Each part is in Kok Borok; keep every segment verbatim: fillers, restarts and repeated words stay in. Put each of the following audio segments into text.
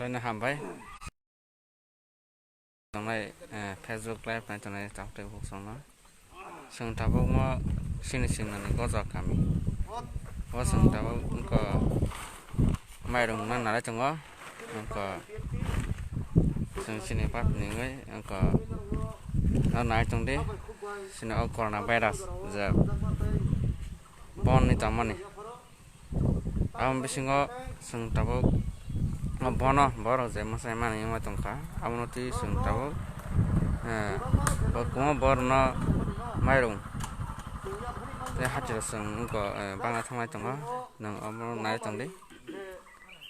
Join hambai. Tongnai, eh, Facebook live nai tongnai tabuk tei buk songno. Chwng tabukmo sini singnani Goja kami. O chwng tabuk wngkha mairung nang nalai tongo. Wngkha chwng sini patni wngwi wngkha nang nalai tongdi. Sini o corona virus je bonni tongmani. Aboni bisingo chwng tabuk bono borok je mwsai mani wngwi tongkha, abono twi chwng tabuk, eh, bo kwbangma borokno mairung tei hachwk chwng wngkha, eh, bangna thanglai tongo. Nwng omo nai tongdi,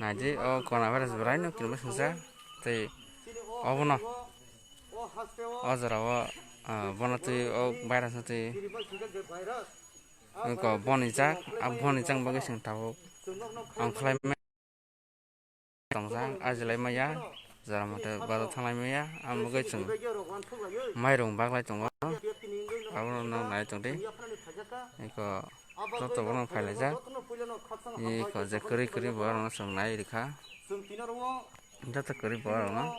naidi o corona virus bwraino kinwi swngjak tei obono o jorao, ah, bono twi o virus no twi wngkha boni jak, a boni jak bagwi chwng tabuk ang khlai tongjak, ajilai maya, jora mote bazar thanglai maya, ang bagwi chwng mairung baglai tongo, abono nai tongdi, eko joto bono phailaijak, eko je kwrwi kwrwi borokno chwng nai rikha. Joto kwrwi borokno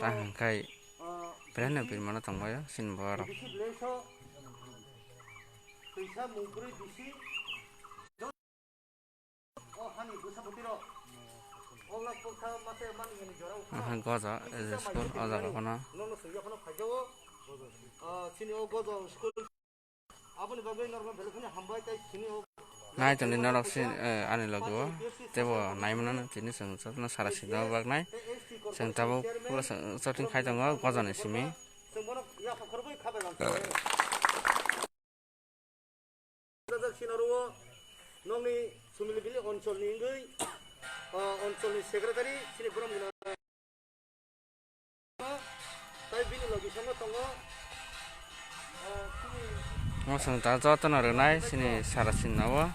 ta hwnkhai belai no birmano tongbaio chini borok. Aha Goja, eh, school o jaga phano. Aboni bagwi norokno belai kheno hambai tei sini o. Nai tongdi norok si, eh, ani logo tebo nai mano tini chwng jotono sara sida bak nai. Chwng tabuk puila chwng shooting khai tongo Gojani simi. Chwng bono yaphang khorokbai kha bai rang. Dajak sini oro nokni Sumili Bili oncholni wngwi, ah, oncholni secretary sini borom gwnang. Tei bini logi songwi tongo, ah, sini. Mo chwng ta jotono rwnai sini sara sinno o,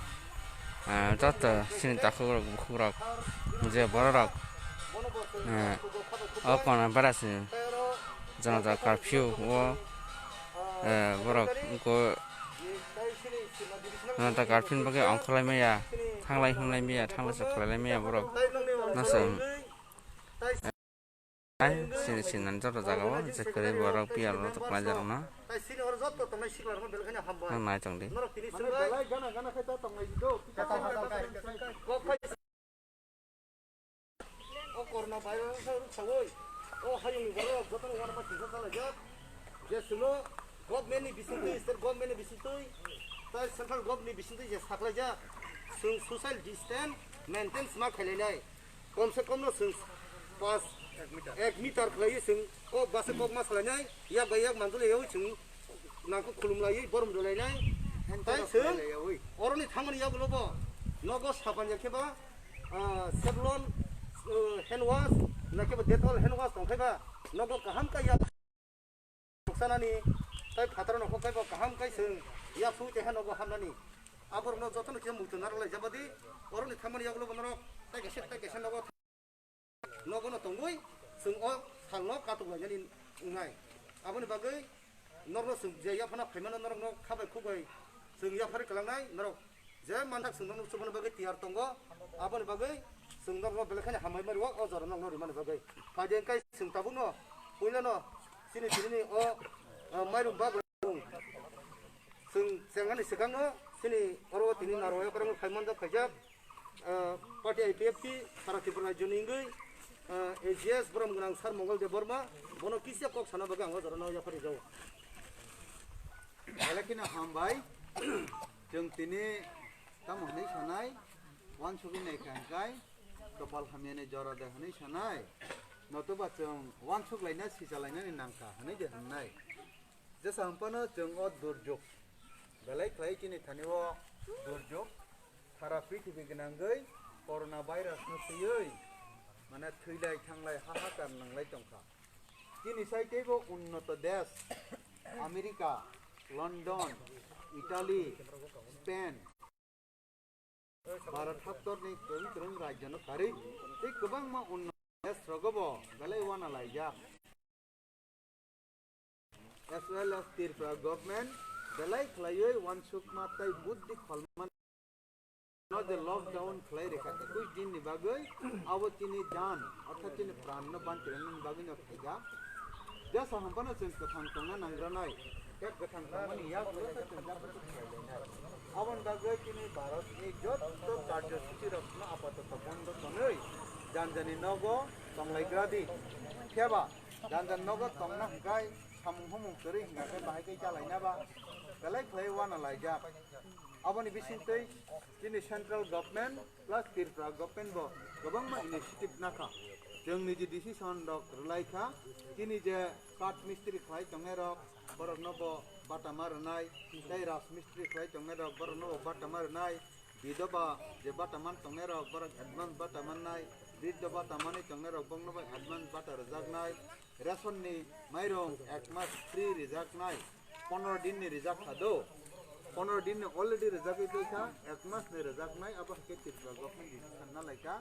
ah, joto sini takhuk rok bukhuk rok je borok rok, ah, o kona bara sini janata curfew o, eh, borok ko janata curfew ni bagwi ongkhorlai maya, thanglai hwnlai maya, thanglai se khlailai maya borok. Nasa. Ai, sini sinani joto jaga o je kwrwi borok P R rok tongnai jarokno. Ang nai tongdi. O corona virus rwksawi o hayungni borok jotono uanama kisa chalajak. Je chwngno government ni bisingtwi, state government ni bisingtwi, tai central government ni bisingtwi je saklaijak, chwng social distance maintain ma khailainai. Kom se kom no chwng pas ek meter khlaiwi chwng kok base kok ma salainai, yak bai yak manjul yawi chwng nangkuk khulum laiwi borom rwlainai. Tai chwng oroni thangmani yagulo bo nogo sapan ya khe ba, ah, Savlon, ah, hand wash, na khe ba Dettol hand wash tong khe ba nogo kaham kaiya. Sanani, tai phataro nokhok taibo kaham kai chwng, yapsu keha nogo hamnani. Aborokno jotono kisa muitu narwk lai jabadi, oroni thangmani yagulo bo norok, tai kaisa, tai kaisa nogo, nogono tongwi, chwng o salno katuk lainani wngnai. Aboni bagwi norokno chwng je yaphana phaimano norokno khabai khukbai chwng yaphari kwlangnai norok. Je manthak chwng norok chubani bagwi tiyar tongo, aboni bagwi chwng norokno belai kheno hambai mari o, o jora norokno rimani bagwi. Phaidi hwnkhe chwng tabukno puilano chini tinini o, o, mairum bagrung chwng chengnani swkangno chini oro tini narwkhe kwrwngwi phai manjak khaijak, o, party I P F T Sara Tripura rajyoni wngwi, o, A G S borom gwnang Sir Mongol Debbarma, bono kisa kok sana bagwi ang o jorano yaphar rijao. Belai kheno hambai. Chwng tini tamo hwnwi sanai, uansugwi naikha hwnkhe kopal hamyani jora de hwnwi sanai, notoba chwng uansuk laina sija lainani nangkha hwnwi de hwnnai. Jesa hwnphano chwng o durjok belai khlai chini thani o durjok sara prithibi gwnangwi corona virus no twiwi mane thwilai thanglai hahakar nanglai tongkha. Chini sai teibo unnoto desh, America, London, Italy, Spain, Bharat haptorni kwrwng kwrwng rajyono karwi tei kwbangma unnoto desh rogobo belai uana laijak. As well as Tripura government belai khlaiwi uansukma tei buddhi kholmani no je lockdown khlai rikha ekush din ni bagwi, abo chini jan, orthat chini pran no banchirani bagwi no khaijak. Jesa hampano chwng kwthang tongna nangranai, khe kwthang tongmani yak bai khe chwng jagwi khlai lainai. Aboni bagwi chini Bharat ni jotto karjosuchi rok no apatoto bondo tonwi jan jani nogo tonglaigra di. Kheba jan jan nogo tongna hwnkhe samung humung kwrwi hwnkhe bahai khe chalaina ba belai khlai wana laijak. Aboni bisingtwi chini central government plus Tripura government bo kwbangma initiative nakha. Chwngni je decision rok rwlai kha, chini je kath mistri khlai tongnai rok, borok no bo bata ma rwnai, tei raj mistri khlai tongnai rok, borok no bo bata ma rwnai, bidoba je bata man tongnai rok, borok advance bata mannai, briddo bata manwi tongnai rok, bongno bo advance bata rwjaknai, ration ni mairung ek mas free rijaknai, pondro din ni rijak kha do, pondro din ni already rijagwi twi kha, ek mas ni rijaknai, abo hai khe Tripura government ni sanna lai kha.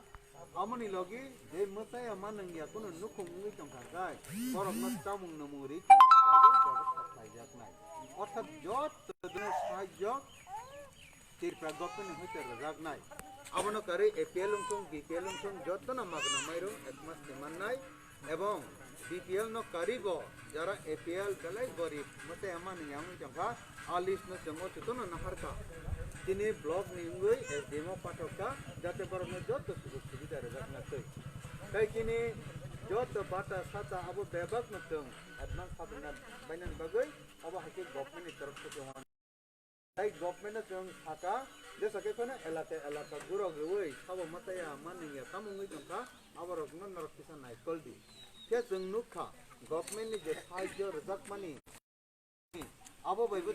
Amoni logi je mwtai ama nangya kuno nukhung wngwi tongkha khai, borok no chamung numung ri tongmani bagwi bebostha khlaijaknai. Orthat jotto dino sahajyo Tripura government ni hoite rwjaknai. Abono karwi A P L wngthung, B P L wngthung, jottono magna mairung ek mas ni mannai, ebong B P L no karwi bo jara A P L belai gorib mwtai ama nangya wngwi tongkha, a list no chwng o jotono naharkha. Chini block ni wngwi S D M o pathok kha, jate borok no jotto sujog subida rwjakna twi. Tei chini jotto bata sata abo bebak no chwng advance sabina bainani bagwi abo hai khe government ni torof theke wan. Tei government no chwng saka, jesa khe phano elaka elaka gurok rwui sabo mwtai ama nangya tamo wngwi tongkha, aborok no norok kisa naikol di. Khe chwng nukha, government ni je sahajyo rwjakmani, abo bai bo